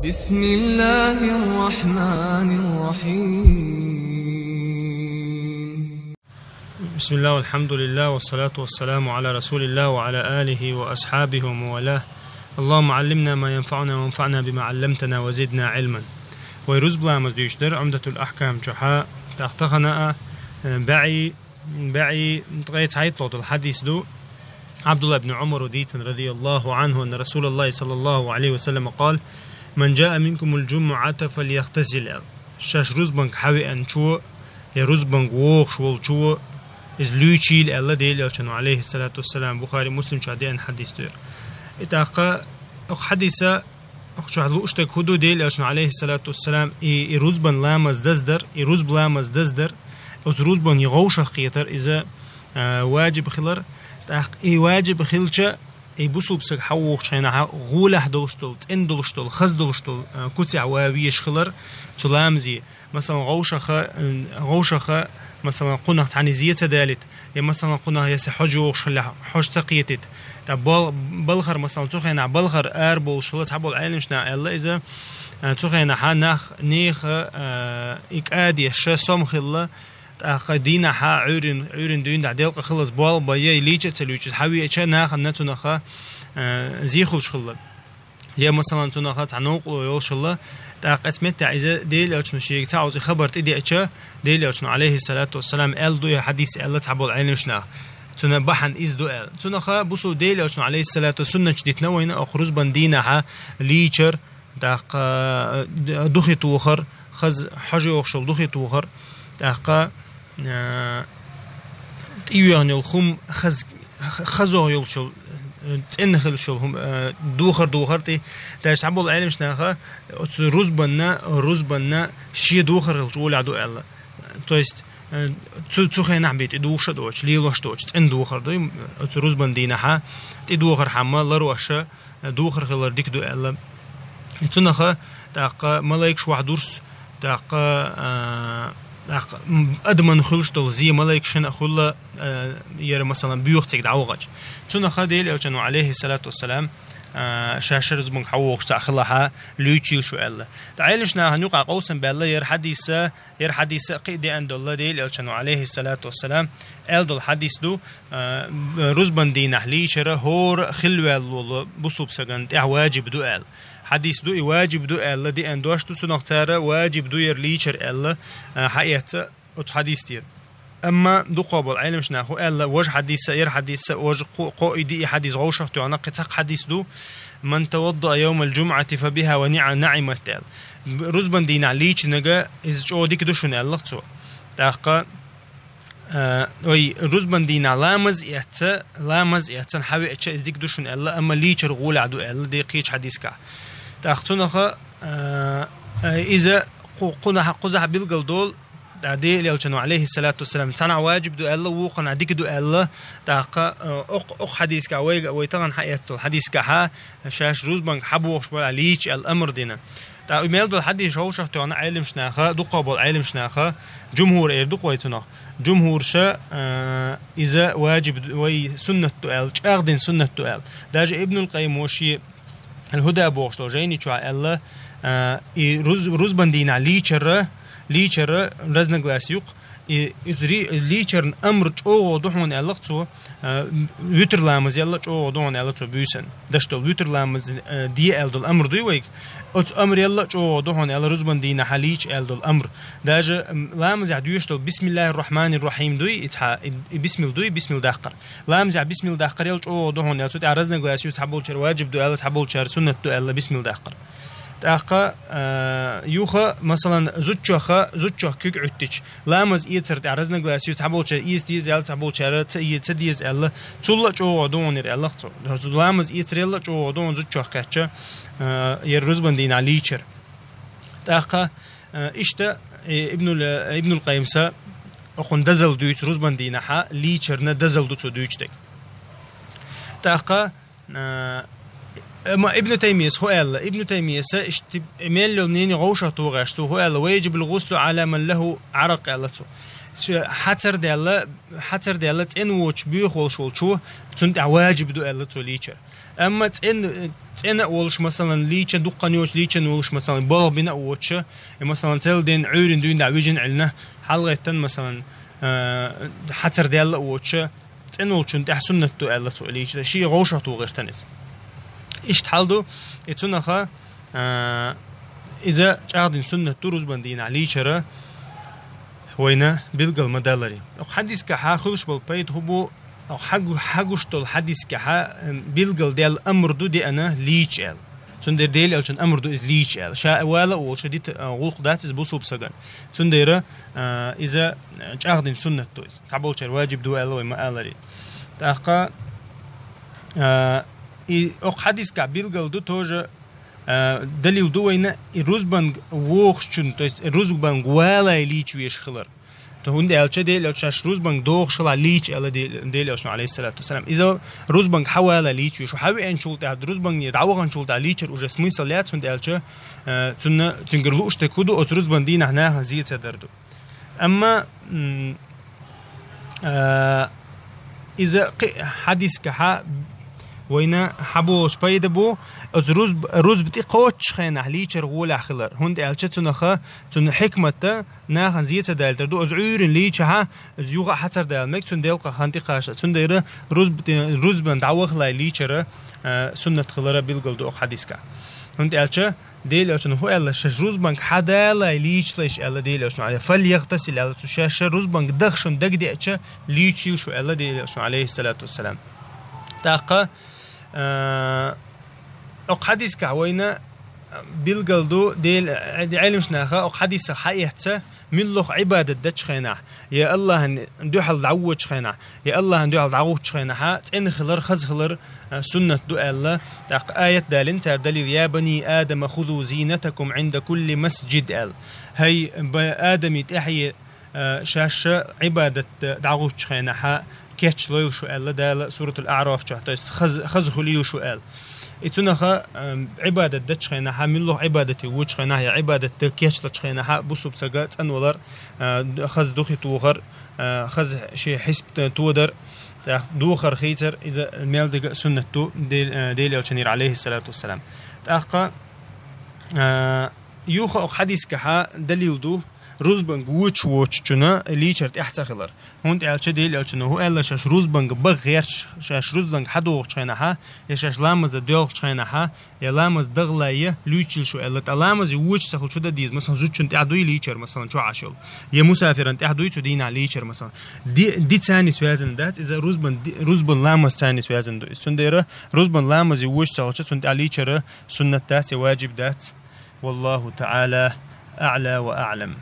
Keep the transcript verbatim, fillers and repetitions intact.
بسم الله الرحمن الرحيم. بسم الله والحمد لله والصلاة والسلام على رسول الله وعلى آله وأصحابه ومن والاه. اللهم علمنا ما ينفعنا وانفعنا بما علمتنا وزدنا علما. Вай рузба ламаз дуьйцуш дара Умдатул Ахкам чохь, тӀаккха тахана а, э, баьӀий, баьӀий ткъе цхьайтталгӀа долу хьадис ду. Абдулла ибн Умара дийцина, радияллаху анху, анна Расулаллахи саллаллаху алейхи ва саллама къала: «Ман джаа минкумул джумуъата фальяхтасил», аьлла. Шаьш рузбанга хьавеанчо, я рузбанга вогӀуш волчо, иза луьйчийла аьлла Делан Элчано, алейхиссалату вассалам, Бухари, Муслим чохь деана хьадис ду. И тӀаккха оха хьадиса, оха чохь лууш дерг хӀун ду, Делан Элчано, алейхиссалату вассалам, и, и рузбан ламаз даздар, и рузба ламаз даздар, оцу рузбан и гӀовшах кхетар, иза, а, ваджиб хилар, тӀаккха и ваджиб хилча, и бусулба саг хьавогӀучу хенахь гӀолехь долуш долу, цӀена долуш долу, хаза долуш долу, а, куцехь ван везаш хилар цу ламазе. Масалан, гӀовшаха, м, гӀовшаха, масалан, кхунах цхьаьна зе ца далийта, я, масалан, кхунах, я са хьожа йогӀуш хилахь, хьожа ца кхетийта. Ткъа бал-, балхара, масалан, цу хенахь балхара арабовлуш хилла, цхьаболу Ӏеламнаха аьлла иза, а, цу хенахь нах, нехан, а, и кӀадеш ша сом хилла, тӀаккха дийнахьа, Ӏуьйрин, Ӏуьйрин дуьйна делкъа хилаза болх бан, я лийча а ца луьйчуьйтуш, хьавеача, нахана цунах, э, зе хуьлуш хилла. Я, масалан, цунах цхьа новкъарло йолуш хилла, тӀаккха оцу меттехь иза Делан Элчано шега цхьа оцу хабар тӀедеача, Делан Элчано, алейхиссалату вассалам, аьлла ду и хьадис аьлла цхьаболу Ӏеламнаха. Цуьнан бахьана иза ду аьлла. Цунах бусулба Делан Элчано, алейхиссалату, суннаташ дитина вайна, оха рузбан дийнахьа лийчар, тӀаккха, э, духи тохар, хаза хьожа йогӀуш йолу духи тохар, тӀаккха, э, тӀеюьйхина йолу хӀума хаза, хаза йолуш йолу, э, цӀена хилуш йолу хӀума, э, дохар дохар тӀе. Даже цхьаболу Ӏеламнаха оцу рузбанна, рузбанна шен дохар хилча гӀолехь ду аьлла. То есть, э, цу, цу хенахь бен тӀе духуш а доцуш, лелош а доцуш, цӀена дохар ду, оцу рузбан дийнахьа тӀе дохар хьамма лароша, духар хилар дика ду аьлла. И цунаха, тӀаккха малайкаш вахь дурс, тӀаккха, а, тӀаккха, м, адаман хуьлуш долу зе малайкашна а хуьлла, а, яра, масалан, боьха цига дӀавахача. Цунаха Делан Элчано, алейхиссалату вассалам, а, шаьш рузбанга хьавогӀуш цхьаъ хилахьа, луьйчийла шу аьлла. Ткъа Ӏеламнахана юкъахь къовсам баьлла яра хьадиса, яра хьадиса а кхин а деана долу Делан Элчано, алейхиссалату вассалам, аьлла долу хьадис ду, а, рузбан дийнахь лийчара хӀора хилла ваьлла волу бусулба сагана тӀехь ваджиб ду аьлла. Хьадис ду, и ваджиб ду аьлла деана дош ду, цунах цара ваджиб ду яра лийчар аьлла, а, хьаэцна оцу хьадис тӀера. Амма дукхахболу Ӏеламнаха хӀун аьлла, важа хьадиса, яра хьадиса, важа кхо, кхо и диъ хьадис гӀовшах тоьхна, кхин цхьа хьадис ду: «Ман таваддаа йовмал джумъати фа биха ва ниъ-, наъимат», аьлла. Рузбан дийнахь лийчинарг, иза чӀогӀа дика ду шуна аьлла цо. ТӀаккха, а, ой, рузбан дийнахь ламаз эцна, ламаз эцна хьавеача, иза дика ду шуна аьлла, амма лийчар гӀолехь ду аьлла, де кхечу хьадискахь. ТӀаккха цунаха, а, а, иза кху-, кхунах-, кхузахь билгал долу, ТӀаккха Делан Элчано, алейхиссалату вассалам, цхьанхьа ваджиб ду аьлла, вукхунхьа дика ду аьлла, тӀаккха, э, окх-, окх хьадискахь вайга, вай тахана хьаэцна долу хьадискахьа, шаьш рузбанга хьабохуш бара лийча аьлла амар дина. ТӀаккха и мел долу хьадис гӀовшах тоьхна Ӏеламнаха, дукхахболу Ӏеламнаха, джумхур эр ду-кх вай цунах. Джумхурша, э, иза ваджиб ду, вай суннат ду аьлла, чӀагӀдина суннат ду аьлла. Даже Ибнул Къаййимо шен Ал-Худа бохуш долу жайни чохь аьлла, а, и руз-, рузбан дийнахь лийчара, лийчара разногласи юкъ. И, иза ри-, лийчарна амр чӀогӀа ду хьуна аьлла цо, а, витр ламаз елла чӀогӀа ду хьуна аьлла цо буьйсан. Даш долу витр ламаз, а, де аьлла долу амр дуй вайга? Оцу амр елла чӀогӀа ду хьуна аьлла рузбан дийнахьа лийча аьлла долу амр. Даже, м, ламазехь доьшуш долу бисмиллахир рахманир рахим дуй, и цхьа, и, и бисмилла дуй, бисмилла даккхар. Ламазехь бисмилла даккхар елла чӀогӀа ду хьуна аьлла, цу тӀехь разногласи ю, цхьаболчара ваджиб ду аьлла, цхьаболчара суннат ду аьлла бисмилла даккхар. ТӀаккха, а, юха, масалан, зудчоха, зудчох куьг Ӏуьттича, ламаз эцар тӀехь разногласи ю, цхьаболчара эца деза аьлла, цхьаболчара ца э-, ца деза аьлла, цулла а чӀогӀа ду хьуна яра аьлла цо. Ламаз эцар елла а чӀогӀа ду хьуна зудчох кхаьчча, а, яра рузбан дийнахь лийчар. ТӀаккха, а, иштта, э, Ибнул, э, Ибнул Къаййимса окхунна дозалла дуьйцу рузбан дийнахьа лийчарна дозалла ду цо дуьйцу дерг. ТӀаккха, а, амма Ибну Таймияс хӀун аьлла? Ибну Таймияса иштта мел йолу нени гӀовшах тухуш цо хӀун аьлла? «Ва яджибул гӀуслу Ӏала ман лаху Ӏаракъ», аьлла цо. Ш-, хьацар даьлла, хьацар даьлла цӀена воцуш боьха волуш волчо, цунна тӀехь ваджиб ду аьлла цо лийчар. Амма цӀен-, цӀена а волуш, масалан, лийча дуккха йоцуш, лийча а волуш, масалан, болх бина а воцуш, и, масалан, цел ден Ӏуьйрина дуьйна дӀа вижина Ӏилна, хьалгӀеттан, масалан, а, хьацар даьлла а воцуш, цӀена волчун тӀехь суннат ду аьлла цо лийча, шен вовшах тухуш гӀертан иза. Иштта хьал ду, и цунаха, а, иза чӀагӀдина суннат ду рузбан дийнахь лийчара, вайна билгал ма даларе. Оха хьадискахьа хуьлуш болу пайда хӀун бу, оха хьагу-, хьагуш долу хьадискахьа, м, билгал даьлла амр ду деана лийча аьлла. Цундела Дела Элчан амр ду иза лийча аьлла. Ша вала а волуш, дита, а, гӀуллакх дац иза бусулба саган. Цундела, а, иза, а, чӀагӀдина суннат ду иза. Цхьаболчара ваджиб ду аьлла вай ма аларе. ТӀаккха, а, и оха хьадискахь билгал ду тоже, а, далил ду вайна, и рузбанга вогӀучун, то есть рузбанга валай лийча веш хилар. То хӀунда аьлча Дела Элча шаьш рузбанга догӀуш хилахь лийча аьлла Де-, Дела Элчано, алейхиссалату вассалам. Иза рузбанга хьан вала лийча веш, хьан веанчул тӀаьхьа, рузбанге дӀаваханчул тӀаьхьа лийчар уже смысл яц, хӀунда аьлча, а, цунна, цуьнгара лууш дерг хӀун ду, оцу рузбан дийнахь нахана зен ца дар ду. Амма, м, а, иза кхи-, хьадискахьа вайна хьаболуш пайда бу, оцу рузб-, рузба тӀе кхоччуш хенахь лийчар гӀолехь хилар. ХӀунда аьлча цунаха, цунна хьикматта нахана зен ца далийтар ду, оцу Ӏуьйрина лийчахьа, оцу юха а хьацар дала мега, цунна делкъа хан тӀе кхаша. Цундела рузба тӀе, рузбан дӀавахалай лийчара, а, суннат хилара билгал ду оха хьадискахь. ХӀунда аьлча Дела Элчано хӀун аьлла, шаьш рузбанга хьан далай лийчалаш аьлла Дела Элчано, алейхи, фальягътасил аьлла цо, шаьш ша рузбанга даха шун дагадеача лийчийла шу аьлла Дела Элчано, алейхиссалату вассалам. ТӀаккха, а, оха хьадискахь вайна билгал ду, Дела, Ӏелимаш наха оха хьадисах хьаэцца, муьлхха Ӏибадат дечу хенахь, я Аллахьан дуьхьал дӀавоьдучу хенахь, я Аллахьан дуьхьал дӀагӀуттучу хенахьа, цӀена хилар, хаза хилар, а, суннат ду аьлла, тӀаккха аят далийна цара далил: «Я бани Адама, хузу зинатакум Ӏинда кулли масджид», аьлла. ХӀай, ба-, Адамий тӀаьхье, а, шаьш ша Ӏибадат дӀагӀуттучу хенахьа, кечлойла шу аьлла Дала Суратул АӀраф чохь, то есть хаз-, хаза хуьлийла шу аьлла. И цунаха, ам, Ӏибадат дечу хенахьа, муьлхха Ӏибадате воьдучу хенахь, я Ӏибадат дан кечлачу хенахьа, бусулба сага цӀанвалар, а, д-, хаза духи тохар, а, хаза шен хьисп т-, тодар, тӀаккха духар хийцар, иза мел дага а суннат ду Дел-, а, Дела Элчанера, алейхиссалату вассалам. ТӀаккха, а, юха оха хьадискахьа далил ду, рузбанга вуьйцуш воцучунна лийчар тӀехь ца хилар. ХӀунда аьлча Дела Элчано хӀун аьлла, шаьш рузбанга баха гӀерташ, шаьш рузбанга хьадогӀучу хенахьа, я шаьш ламаза доьлхучу хенахьа, я ламаз дахалай луьйчийла шу аьлла, тӀа ламазе вуьйцуш ца хилча хӀун дан деза, масалан, зудчун тӀехь дуй лийчар, масалан, чохь Ӏаш йолу, я мусафиран тӀехь дуй цу дийнахь лийчар, масалан. Ди-, ди царнис вязан дац, иза рузбан, ди-, рузбан ламаз царнис вязан ду. Иза цундела рузбан ламазе вуьйцуш ца хилча, цунна тӀехь лийчара суннат дац, я ваджиб дац. Валлаху таӀала аӀла ва аӀлам.